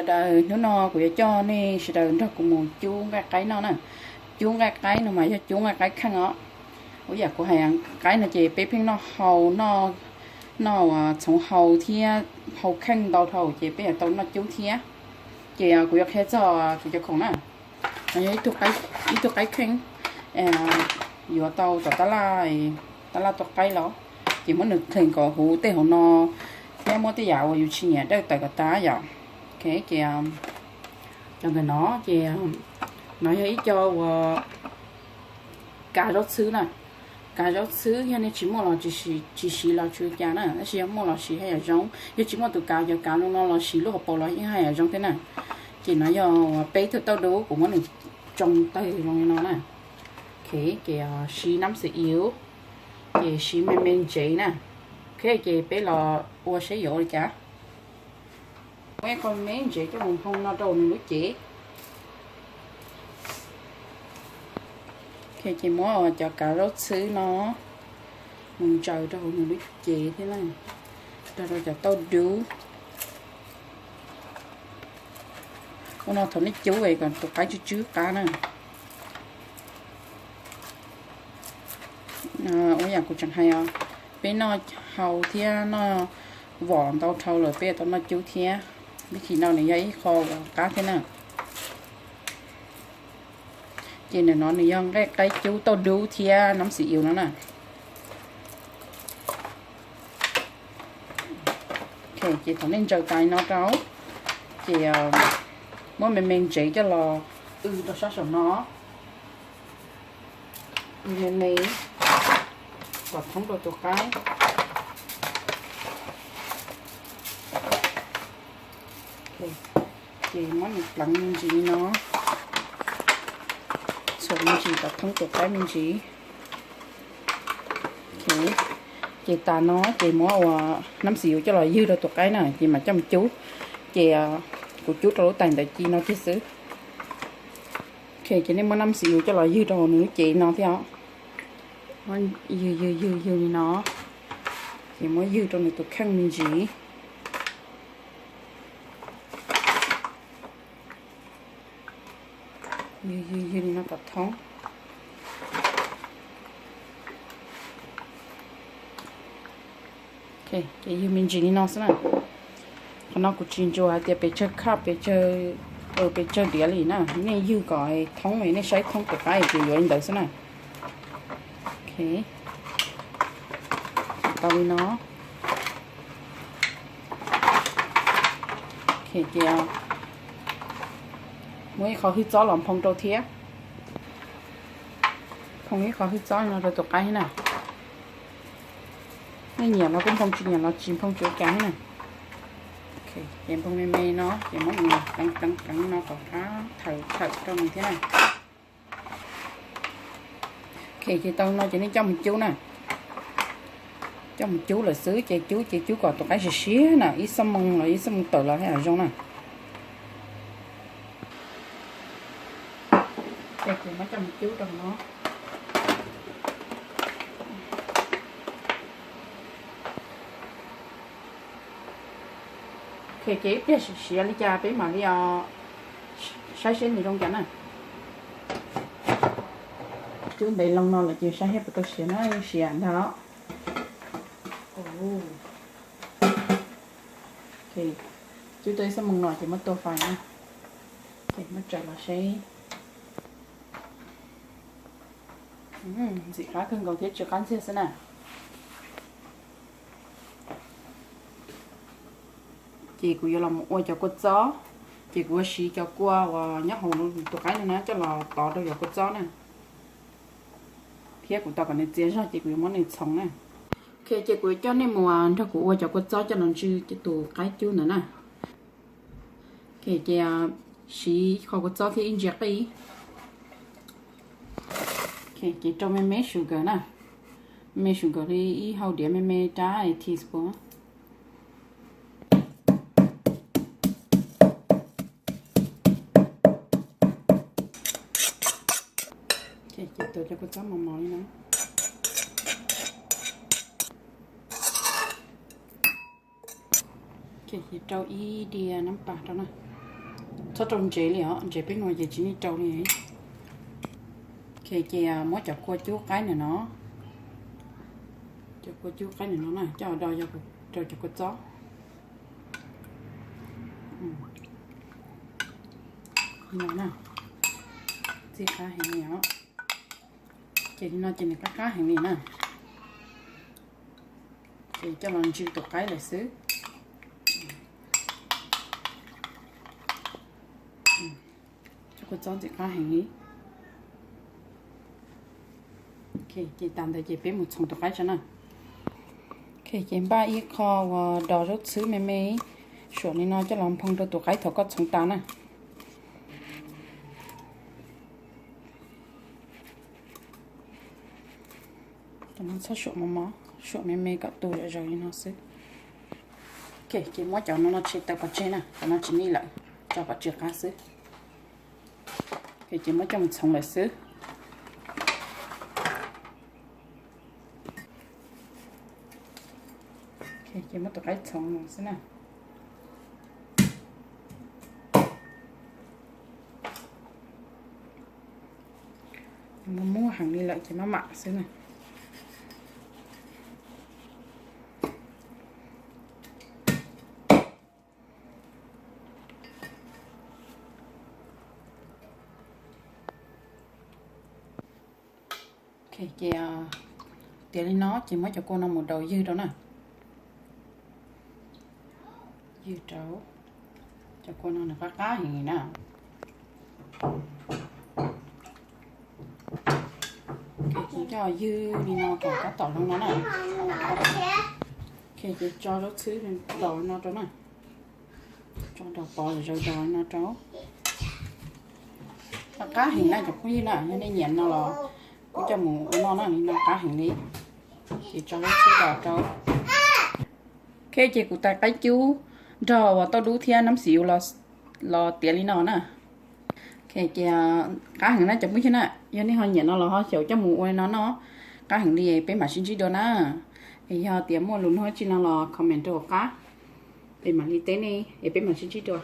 Sawv daws, hnub no kuv yuav coj nej sawv daws nrog kuv mus cub nqaij qaib noj na. Cub nqaij qaib no mas yog cub nqaij qaib kheej os. Ua yam kuv hais, qaib no ces peb pheej noj hau, noj txhoov hau thiab hau kheej ntau dhau ces peb yuav tau noj cub thiab. Ces kuv yuav qhia txog kuv cov khoom na. No yog ib tug qaib kheej, yuav tau tom tab laj, tab laj tua qaib los, ces muab nws khees kom huv tej hauv no thiab muab tej yam uas yus tsis nyiam dawj tawm kom tas yom. Ces cov ntawm no ces no yog ib co uas kav zaub txhwb na. Kav zaub txhwb yog nej tsis muaj los tsis siv los tsis ua cas na, tab sis yog muaj los siv haj yam zoo. Yog tsis muaj tus kav, cov kav zoo no los siv lub hauv paus los yeej haj yam zoo thiab na. Ces no yog uas peb tug tauj dub, kuv muab nws tsoo tawg zoo li no na. Ces siv nab xi iv, ces siv me me ntsev na. Ces peb los ua saib yuav ua li cas. Muab ib qho me ntsev coj mus nphoo no rau nws lub cev. Ces muab cov kav zaub txhwb no mus ntsaws rau hauv nws lub cev thiab na, nrog rau cov tauj dub. Ua no thaum nej cub kom tus qaib tsw tsw qab na. Ua yam kuv tseem hais os, peb noj hau thiab noj vom ntau dhau lawm peb yuav tau noj cub thiab. Vim li no nws yog ib qho uas qab thiab na. Ces ntawm no nws yog nqaij qaib cub tauj dub thiab nab xi iv no na. Ces thaum nej ntsaws tas li no rau, ces muab me me ntsev coj los w rau sab saum no. Me me kom thoob rau tus qaib. Ces muab nws pleev me ntsis li no, txhuam me ntsis kom thoob tus qaib me ntsis. Ces tas no ces muab ua nab xi iv coj los ywg rau tus qaib na ces mam coj mus cub. Ces kuv cub rau lub tais ntawd ci no kiag xwb. Ces nej muab nab xi iv coj los ywg rau nws lub cev no thiab os. Ywg ywg ywg ywg li no, ces muab ywg rau nws tus kheej me ntsis. Ywg ywg ywg li no kom thoob. Ces ywg me ntsis li no xwb na. Qhov no kuv tsis ntsuas hais tias pes tsawg cup, pes tsawg, pes tsawg diav li na. Nej ywg kom thoob, nej saib thoob tus qaib ces yuav li ntawd xwb na. Tau li no. Ces muab ib qho hwj txob los nphoo rau thiab. Nphoo ib qho hwj txob no rau tus qaib na. Nej nyiam los kuj nphoo, tsis nyiam los tsis nphoo tsis ua cas thiab na. Ces nphoo me me no ces muab nws pleev pleev pleev no kom qab thawm thawm rau nws thiab na. Ces tau no ces nej coj mus cub na. Coj mus cub lawm xwb ces cub ces cub kom tus qaib siav siav na, ib xuab moos los ib xuab moos tawm los haj yam zoo na. Ces kuv muab coj mus cub rau no. Ces ib pliag siav li cas peb mam li saib seb nws zoo cas na. Cub ntev loo no lawm ces saib seb puas tau siav na, siav ntag. Cub tau ib xuab moos no ces muab tua fais na. Ces muab tsaws los seb. Ntxim qab kawg nkaus thiab tsis qab ntxiag xwb na. Ces kuv yuav los ua cov kua txob. Ces kuv yuav siv cov kua uas nyob hauv tus qaib no na coj los tov rau cov kua txob na. Thiab kuv tos kom nws txias zog ces kuv yuav muab nws txhoov na. Ces kuv yuav coj nej mus nrog kuv ua cov kua txob coj los ntsw tus qaib cub ntawd na. Ces siv qho kua txob thiab ib ntsia qij. Ces rau me me sugar na, me sugar li ib hau diav me me rab teaspoon. Ces tua cov kua txob mos mos li no. Ces rau ib diav nab pas rau na. Txhob rau ntsev li os, ntsev peb nua ces tsis nej rau li. Ok, ces muab cov kua cub qaib ntawm no, cov kua cub qaib ntawm no na, coj do rau cov kua txob. Li no na, txij qab heev li os. Ces li no ces nws qab qab heev li na. Ces coj los ntsw tus qaib lawm xwb. Cov kua txob ntxim qab heev li. Ces tas ntawd ces peb mus txhoov tus qaib tso na. Ces npaj ib qho uas dos zaub txhwb me me, suam li no coj los nphoo rau tus qaib thaum koj txhoov tas na. Cov no txhob suam mos mos, suam me me kom tu zom zaws li no xwb. Ok, ces muab cov no no tshem tawm pov tseg na, cov no tsis nej lawm, tso pov tseg qab xwb. Ok, ces muab coj mus txhoov lawm xwb. Ok, ces muab tus qaib txhoov xwb na. Muaj muaj heev li lawm ces maj mam xwb na. Ok, ces tiav li no ces muab cov kua no mus daus ywg rau na. Ywg rau, cov kua no nws qab qab heev na. Ces coj ywg li no kom tab tom zoo no na. Ok, ces tso zaub txhwb daus no rau na. Tso daus pov zaws daus no rau. Qab heev na cov phooj ywg na, yog nej nyiam no los kuj coj mus ua noj na, li no qab heev li. Ces tso zaub txhwb daus rau. Ok, ces kuv tais qaib cub nrog uas tauj dub thiab nab xim yus los tiav li no na. Ok, ces qab heev na cov phooj ywg na, yog nej ho nyiam no los ho xyaum coj mus ua li no noj, qab heev li, peb mam sib ntsib dua na. Es yog tias muaj lus nug tsi no los comment rau hauv qab, es mam li teb nej, es peb mam sib ntsib dua.